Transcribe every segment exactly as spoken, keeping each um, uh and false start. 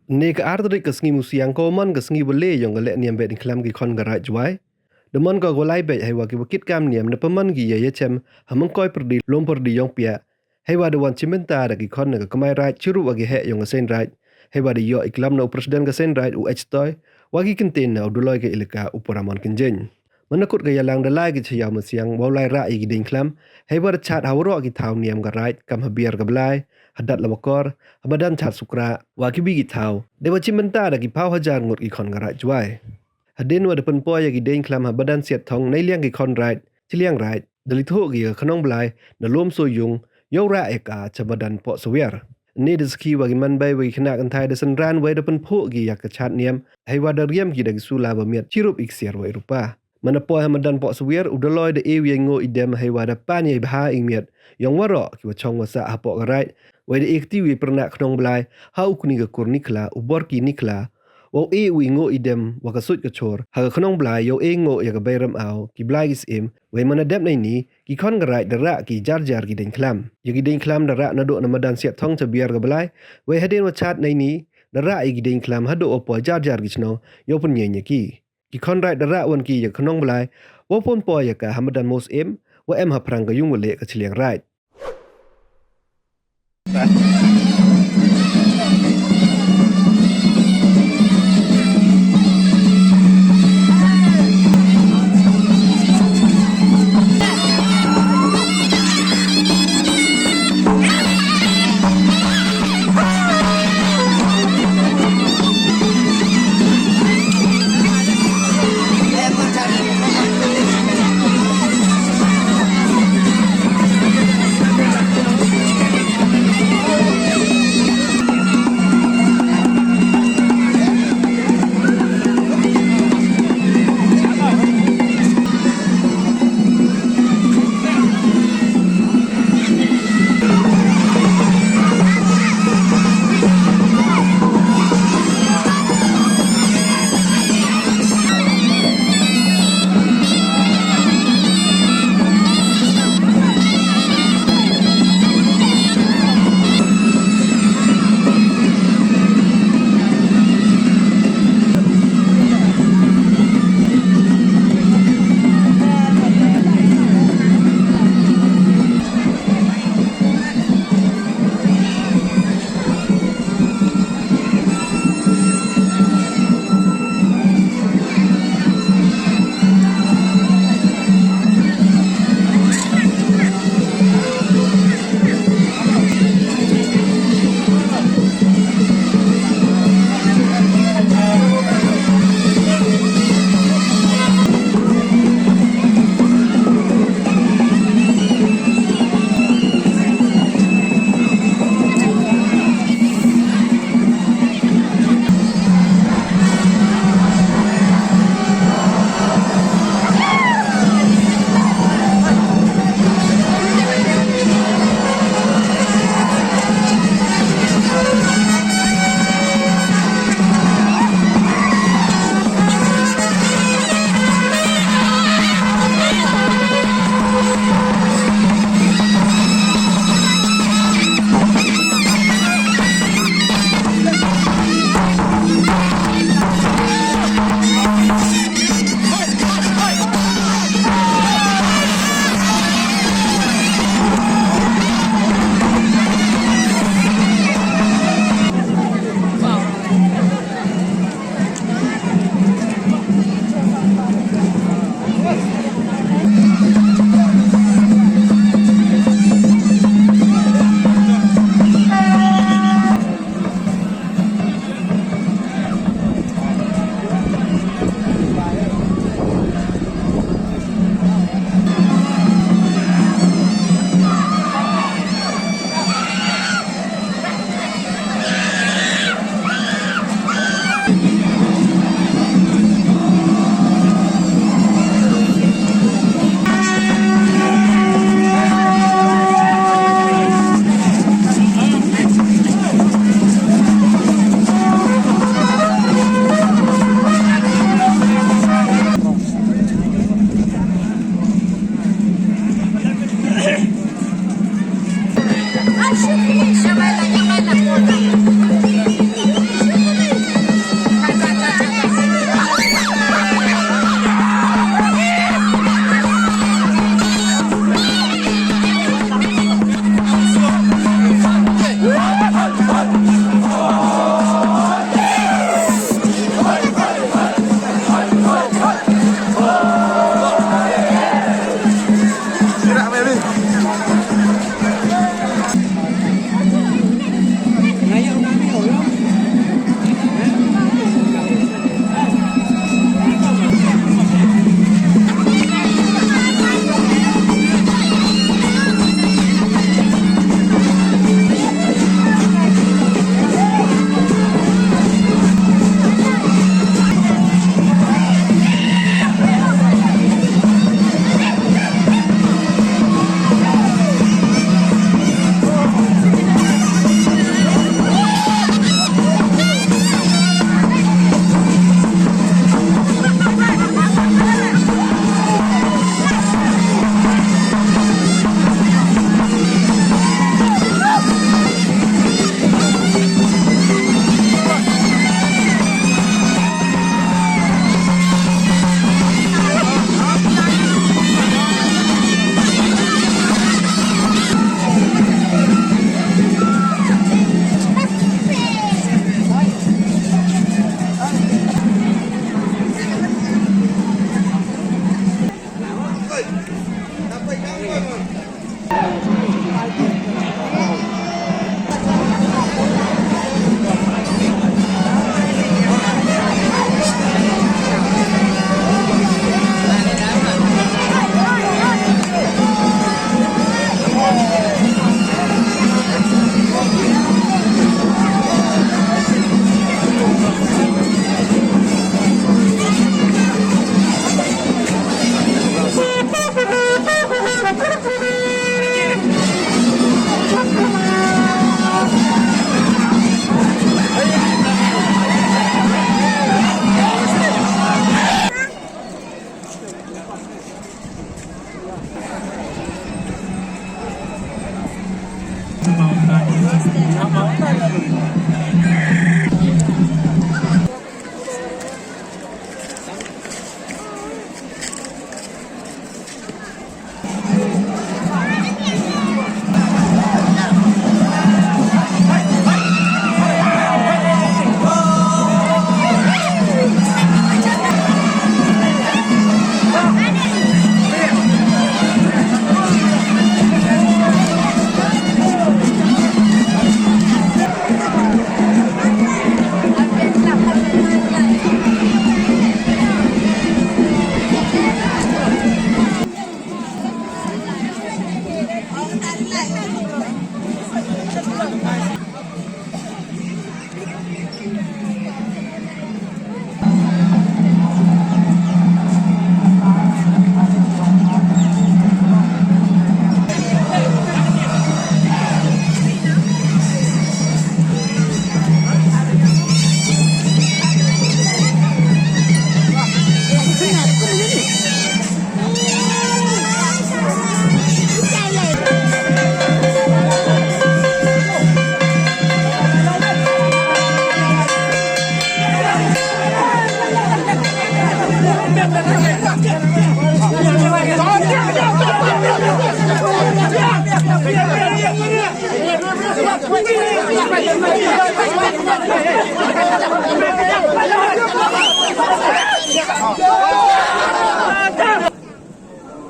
Ynne ka ar tarik ka sngi Musiang, ka wa man ka sngi wa le yong ka lehniam Behdieñkhlam ki khon ka Raij Jwai, da man ka wa lai beit heiwa ki wa kit kam niam da pynman ki ya i yachem ha Mynkoi Pyrdi, Loompyrdi, Iongpiah, heiwa da wan chimbynta da ki khon na ka Kmai Raij chirup wa ki heh yong ka Seiñ Raij, heiwa da yoh i klam na u President ka Seiñ Raij, u H. Toi, wa ki kyntien na u Dolloi ka Elaka, u Puramon Kynjeiñ. Mynakut ka yalang da lai ki cha yaw Musiang wow lai rah ya ki dieñkhlam, heiwa da chaad ha waroh ki thaw niam ka Raij, kam ha Biar ka Blai, ha Datla Wakor, ha madan Chaad Sukra, wa ki wi ki thaw, deiwa chimbynta da ki phaw hajar ngut ki khon ka Raij Jwai. Hadien wa da pynpoi ya ki dieñkhlam ha madan Siatthong neiliang ki khon Raij, chiliang Raij, da li thoh ki ya ka Khnong Blai na Loom Soyung, yow rah ya ka cha madan Pohsawiar. Ynne da sakhi wa ki manbei wa ki khynnah kynthai da synran wei da pynphuh ki ya ka chaad niam, heiwa da riam ki da ki sula wa miat chirup i ksiar wa i rupa. Mynapoi ha madan Pohsawiar, u Dolloi da e u ya i ngooh i dem heiwa da pan ya i bha i miat yong waroh ki wa chong wa sah hapoh ka Raij, wei da e kti u ya i pyrnah Khnong Blai ha u kni ka kur Nikhla, u Borki Nikhla, wow e u i ngooh i dem wa ka suit ka chor ha ka Khnong Blai, yow e ngooh ya ka Bei Rymaw, ki Blai ki Syiem, wei mynadep neini ki khon ka Raij da rah ki jar jar ki dieñkhlam. Ya ki dieñkhlam da rah nadooh na madan Siatthong cha Biar ka Blai, wei hadien wa chaad neini da rah ya ki dieñkhlam hadooh wa poi jar jar ki chnong, yow pynyeng ya ki. Ki khon Raij da rah wan ki ya ka Khnong Blai wow pynpoi ya ka ha madan Moosyiem, wa em ha phrang ka yung wa leh ka chiliang Raij.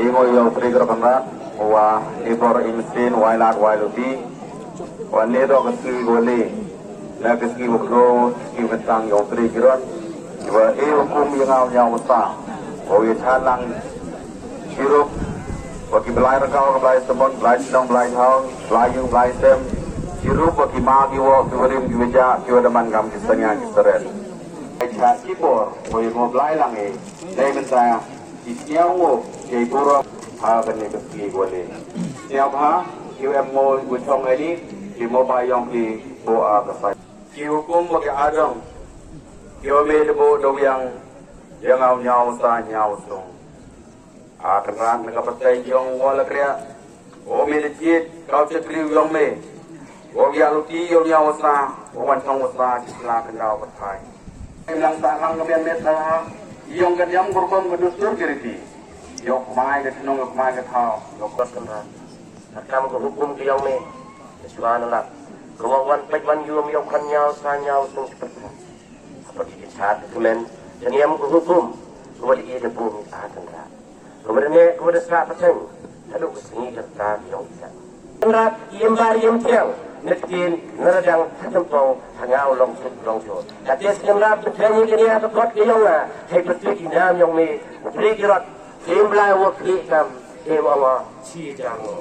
I ngooh yow Tre Kynrad, wa i bor i msien, wa i lad, wa i luti, wa ne do ka sngi wa le, na ka sngi wa khloo, sngi wa kyntang yow Tre Kynrad, wa i wa kum ya nga u ñiaw wa sah, wa ya chah lang chirup, wa ki blai rakaw, ki blai samon, blai chnong, blai thaw, blai yung, blai sem, chirup, wa ki ma, ki woh, ki warim, ki wajah, ki wa daman kam, ki sania, ki saret. Ai chah ki bor, wa ya ngooh blai lang i, dei mynta, ki sñiaw ngooh, ki burom, ha kani ka sngi wa le. Sñiaw bha, ki em mo wa chong ai ni, ki mo ba yong ki bo a ka sai. Ki hukum wa ki adong, ki wa me da bo da wiang, ya nga u ñiaw sa ñiaw sung. A Kynrad na ka pyrthai yong wa la kriah. O me da jied, ka u chakri yong me. Wow ya luti yow ñiaw wa sah, wow wan chong wa sah, chi sla khyndaw pyrthai. Em lang sah lang ka bian met sah, yong ka niam ka rukom ka dustur ka riti. Yow kmai ka chnong, yow kmai ka thaw, yow kos Kynrad. Ka kam ka hukum ka yong me, ka chwa na lak. Ka wa wan peit wan yum yow khan ñiaw sah ñiaw sung chi pyrthai. Hapyrdi ka chad ka kmen, ka niam ka hukum, ka wa da i da bun i a Kynrad. Ka wa da neh, ka wa da sah pateng, haduh ka sngi ka rta ka yong i. Kynrad, i em bar i em thiang, na ktien, na radang, ha tympew, ha nga u long suk long jor. Ka tes Kynrad, pyntheng i kani ha ka kot ka yong nga, hei pyrtuit i nam yong me, u Tre Kynrad, em lai wa khlieh kam, em wa nga, chi jang wa.